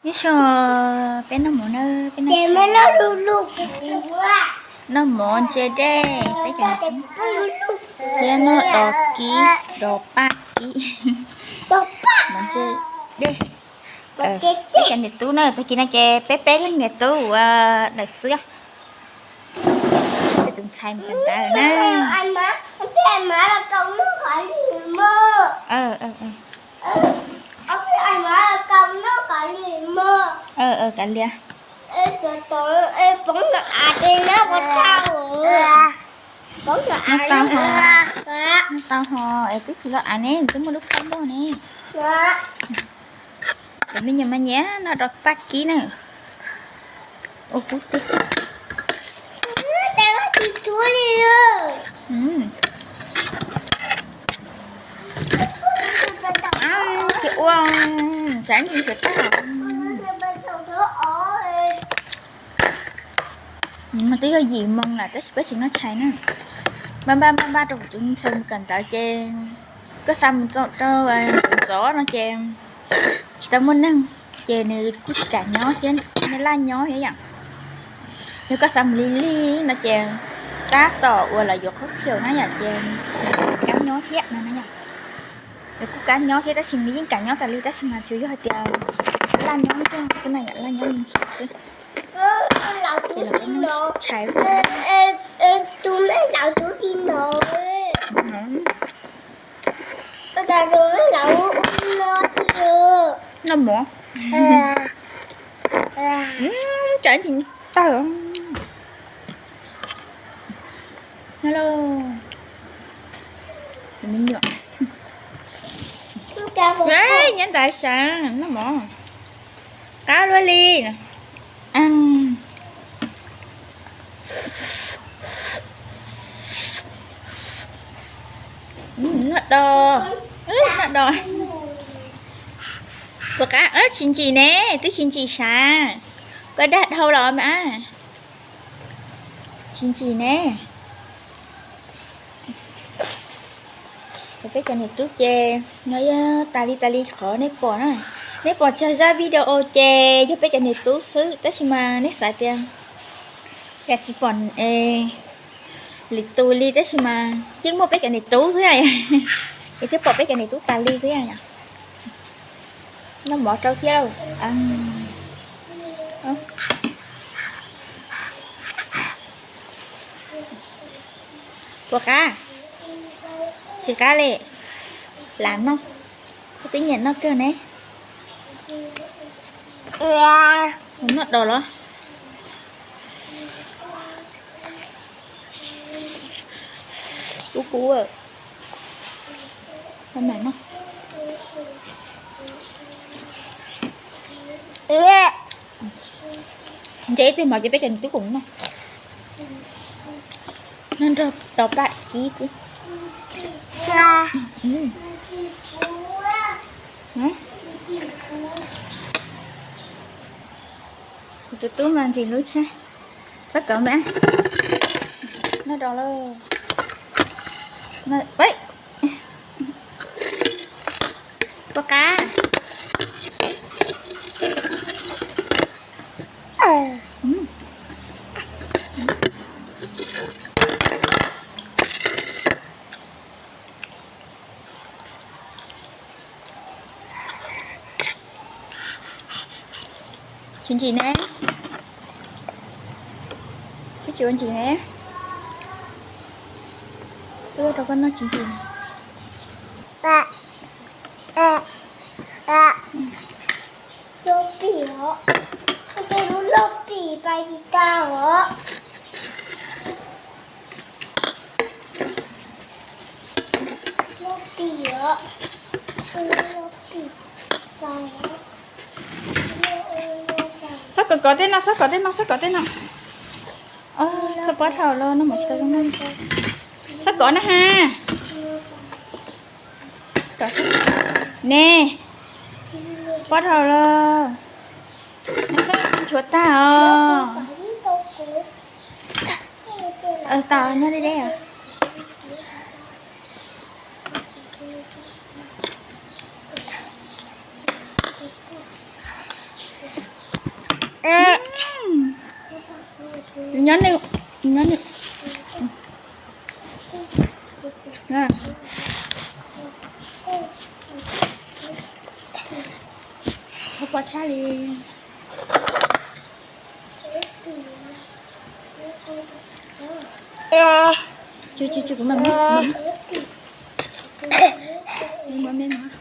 Nyob zoo, peb noj mov na, peb noj mov ntse dej, peb cov thiab noj dos kib, dos paj kib mov ntse dej. Peb cov niam tub na, tag kis no ces peb peb leeg niam tub ua daim xwb. Peb tus ntxhais mus kawm ntawv na. Kav liam. Noj tau ho, noj tau ho es twb tsis los av ne, twb muaj lub phab npog ne. Cov me nyuam mas nyiam noj dos paj kib na. Ua kub tiag. Tsis ua, tsis ua tag. Mas twb yog yim moo lawm tab sis peb tsis noj tshais na. Npaj npaj npaj npaj rau kuv tus ntxhais mus kawm ntawv ces koj xa mus rau ntxov no ces tsis tau muaj neeg, ces nws kuj tsis kam nyob thiab, nws laj nyob thiab yom. Yog koj xa mus lig lig no ces tab tom uas lawv yuav qhuab khiaum na yom, ces kab nyob thiab no na yom. Nws kuj kab nyob thiab tab sis nws yeej kam nyob tas li tab sis mas tsuas yog hais tias laj nyob xwb na yom, laj nyob me ntsis xwb. Ces los peb noj tshais. Noj mov. Tsam tsis tawg. Nyob ntawd sav noj mov qab luaj li. Noj dos, noj dos. Puas qab? Tsis ntsim ne, twb tsis ntsim sav. Koj dag dhau los mas. Tsis ntsim ne. Peb cov niam tub ces no yog tas li tas li qhov nej pom na. Nej pom tsawg zaj video ces yog peb cov niam tub xwb tab sis mas nej xav tias cas tsis pom lwm tus li tab sis mas yeej muaj peb cov niam tub xwb. Es thiaj pom peb cov niam tub tas li xwb. Noj mov rau thiab. Puas qab? Tsis qab li. Lam noj. Koj twb nyiam noj kawg ne. Noj dos los? Kub kub. Ntse ib tug mov ces peb cov niam tub koom noj. Noj nrog tau paj kib xwb. Kuv tus tub mas ntxim hlub tshaj. Txhob kov mas. Noj dos lauj. Puas qab? Tsis ntsim ne. Twb tsis ua ntsim ne. Twb ua rau koj noj tsis ntsim. Loj pim os, tej lub loj pim pais tsis tau os. Loj pim os, loj pim pais. Txhob kov kov tej no, txhob kov tej no, txhob kov tej no. Txhob pob dhau los no mas tsis tau zoo noj. Txhob kov na ha. Ne, pob dhau los. Nchuav tag os. Tau nyob deb deb os. Nyob nws, nyob nws. Thov pov tshaj li. Tsis, tsis, tsis, kuv mam, mam, mam me mas.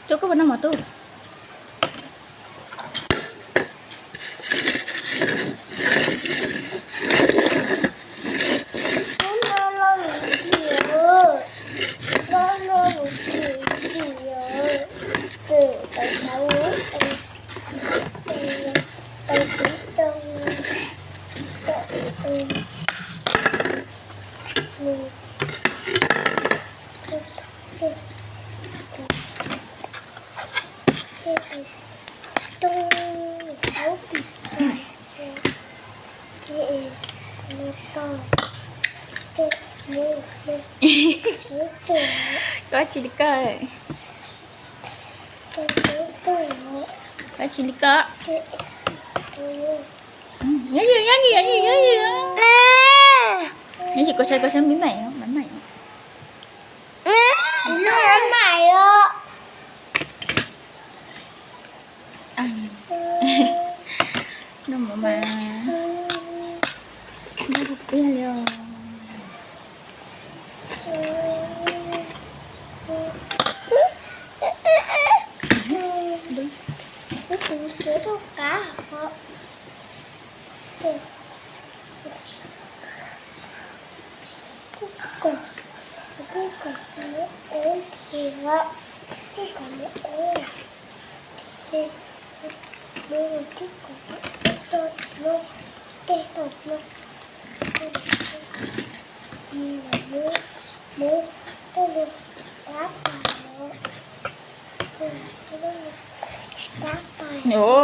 Tub, koj puas noj mov tub? Koj tsis li koj. Koj tsis li koj. Nyob ywg, nyob ywg, nyob ywg, nyob ywg. Nyob ywg, koj saib, koj saib mib maim, mib maim. Noj mov mas noj tiag tiag li os. Ub,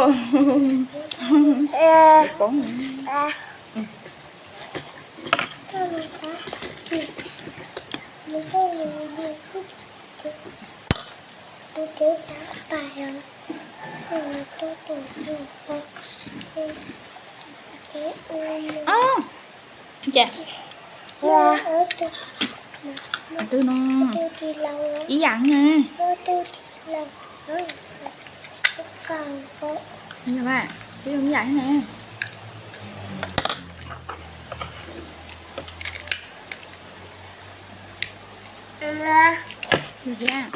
cas twg no ib yam na. Yog mas, twb zoo ib yam thiab na. Yog thiab.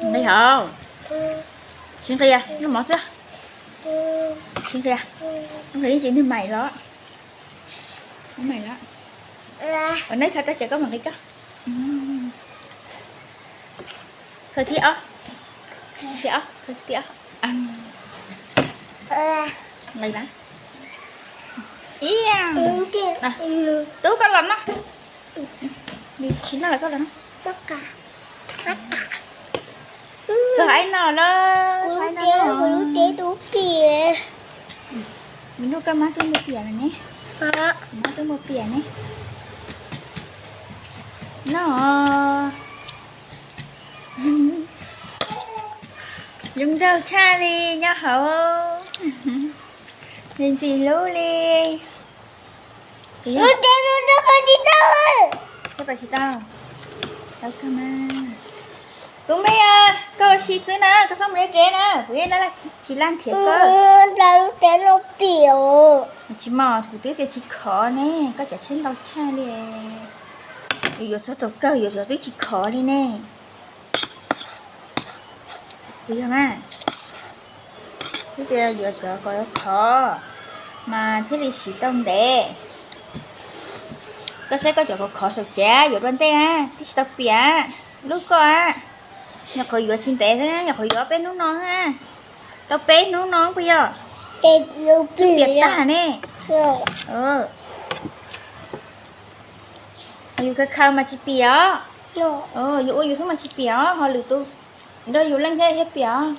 Nqis hauv. Tsis nqis, noj mov xwb. Tsis nqis, nqis tsis nws maim los. Maim los. Ua neb thaij tag ces koj mam nqis koj. Khaws thib ob. Thib ob, khaws thib ob. Nqis na. Ib, tub koj los noj. Tsis noj los koj los noj. Txog hais no lawm, hais no lub teb tub piam. Nws nug koj mab twb mus piam lawm ne. Mab twb mus piam ne. No. Zoo nraug tshaj li nyob hauv. Ntxim hlub li. Lub teb no rau pas tsis tau. Rau pas tsis tau. Tau kawg mas. Tub me, koj ua si xwb na, koj txhob mus deb deb na, kuv yeej tsis laj nrhiav koj. Lub teb no piam. Tsis mos, kuv twb tias tsis khov ne, koj cov tsheb ntau tshaj li. Yuav txog thaum kawg yuav cov twb tsis khov li ne. Kuv yog mas, twb tias yuav cov kom khov mas thiaj li siv tau ntev. Koj saib koj cov khov khov saum tsev yuav dua ntej, twb tsis tau piam. Lub koj, nyuam qhuav yuav tsis ntev xwb, nyuam qhuav yuav peb hnub no. Tau peb hnub no puas yog? Piam tag ne. Yus khaws khaws mas tsis piam os. Yus ua yus xwb mas tsis piam os, ho lwm tus nrog yus leej thiab thiaj piam os.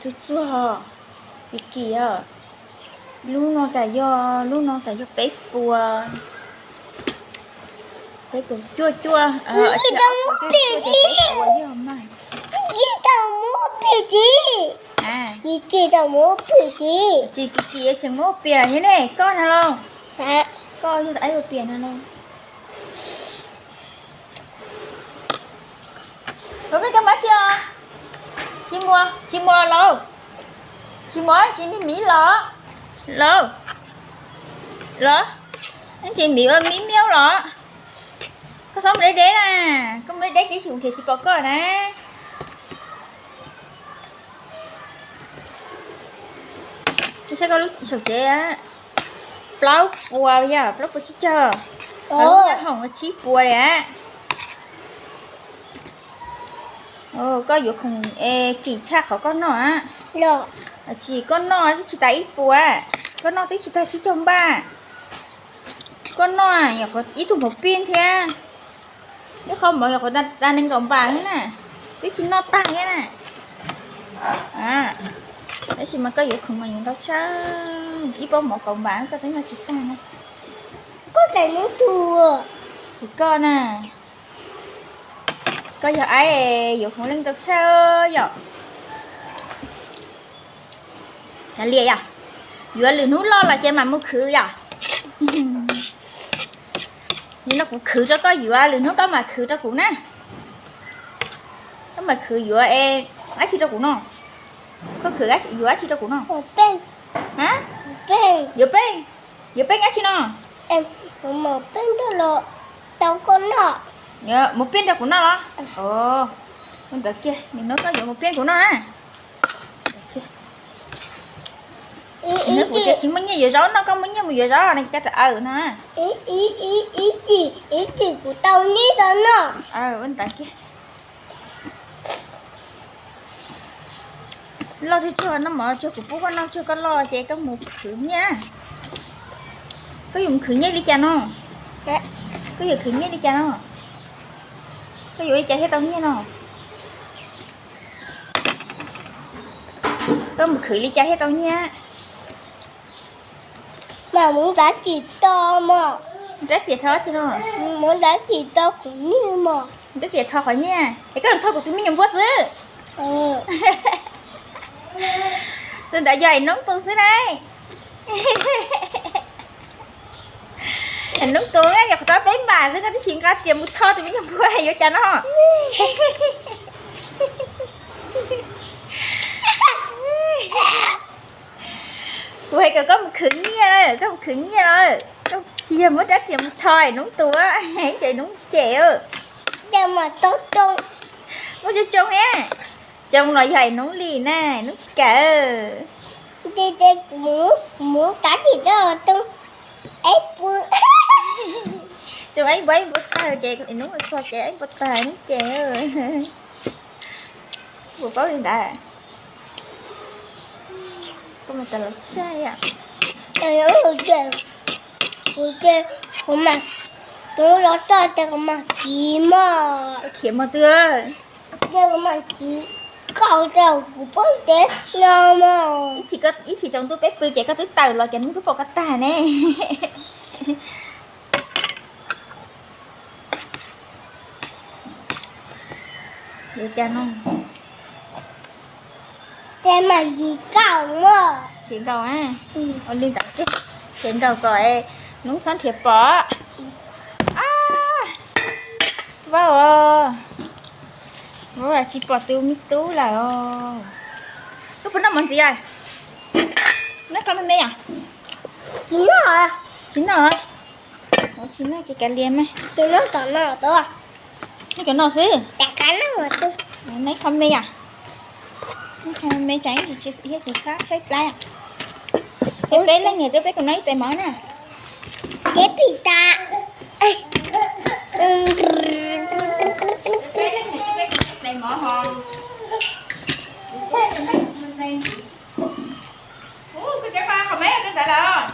Txuag txuag, kim kim os. Lub no kam yog, lub no kam yog peb puas, peb puas cuaj cuaj, peb puas yog mas. Tsis kim kim tseem muab piam thiab ne, koj na los. Koj yog ua piam na los. Koj peb koj mab tsi os? Tsis muaj, tsis muaj los? Tsis muaj tsis niag miv los? Los, los, tsis miv ua miv miaub los? Koj txhob mus deb deb na, koj mus deb deb ces ib chim kuv nrhiav tsis pom koj na. Saib koj lub saum tsev, plaub puas yog plaub puas tsib caug, ho lub nyob hoom tsib puas li. Koj yuav khoom es kim tshaj qhov koj noj a. Tsis, koj noj twb tsis tas ib puas, koj noj twb tsis tag tsib caug npaj. Koj noj nyuam qhuav ib tug mov pij thiab, ib qho mov nyuam qhuav tas nees nkaum npam thiab na, twb tsis noj tag thiab na. Tab sis mas koj yuav khoom mas yuav ntau tshaj, ib pob mov kaum npam koj twb noj tsis tag na. Koj tais nub tu, koj na, koj yog aib yuav khoom leej ntau tshaj yom. Kav liam yom, yuav lwm hnub loj los ces mam mus khwv yom. Nim no kuv khwv rau koj yuav, lwm hnub koj mam khwv rau kuv na. Koj mam khwv yuav es dab tsi rau kuv no? Koj khwv yuav dab tsi rau kuv no? Yuav peej, yuav peej dab tsi no? Mus pij rau kuv noj los? Ntawd kiag, nim no koj yuav mus pij rau kuv noj na. Kuv tias tsis muaj nyiaj yuav zaub no, koj muaj nyiaj mus yuav zaub no, koj rov aws no. Ib chim kuv tau nyiaj tau noj. Ua ntawd kiag. Loj twb tsuag noj mov tsuag, kuv pub koj noj tsuag koj loj ces koj mus khwv nyiaj. Koj yuav mus khwv nyiaj li cas no? Koj yuav khwv nyiaj li cas no? Koj yuav li cas thiaj tau nyiaj no? Koj mus khwv li cas thiaj tau nyiaj? Mas mus ntav tsis tau mos. Rab riam tho tsi no? Mus ntav tsis tau qhov nyiaj mos. Rab riam tho qhov nyiaj es koj thauj kuv tus me nyuam npua xwb. Tus ntawd yog Haiv Noob tus xwb na. Haiv Noob tus yog qhov tau peb npam xwb, koj twb tsis nqa riam mus tho tus me nyuam npua yuav cas no. Kuv hais kom koj mus khwv nyiaj lawm, koj mus khwv nyiaj lawm, koj tsis yog muab rab riam mus tho Haiv Noob tus, ces Haiv Noob cem. Muab tsoo tsoo, tsoo los yog Haiv Noob li na, Haiv Noob tsis kam. Kuv mus kav tim tau tsoo ib npua, ib npua tag ces Haiv Noob txog ces ib npua tag Haiv Noob cem. Kuv paub li ntawd. Koj mas tas los tshaj. Kuv, kuv mas, kuv los txog ces kuv mas khiav mog. Khiav mog twg? Ces kuv mas khiav, koj tau kuv pob ntseg no mog. Ib chim tsaus ntuj peb pw ces koj twb tawm los ces hnub twb pom koj tag ne. Yuav cas no? Ces mas yim nkaus mog. Yim nkaus a. Ua li ntawd ces, ces nkaus kom Noob txhob nrhiav pom. Vauj, vauj tsis pom tus me tub lawm os. Koj puas noj mov ntxiv? Noj qhov me me yom? Tsis noj, tsis noj. Tsis noj ces kav liam mas. Noj cov no xwb. Noj qhov me yom? Noj qhov me tsam ib ntsis thiab tsis sab tshaib plab. Peb, peb leej niam twb peb kom noj ib tais mov na. Deb pim tas. Qhov meb tso ntawd.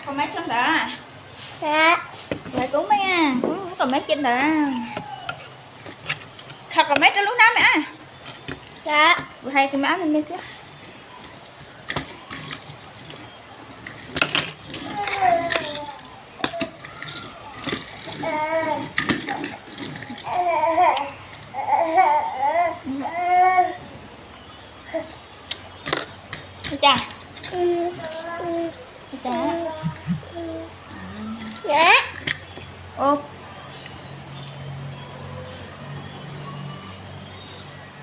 Qhov meb tso ntawd. Lawv kub me, kub qhov meb cia ntawd. Khaws qhov meb rau lub hnab me ab. Kuv hais tus me ab me me xwb. Ua cas? Ua cas? Ok.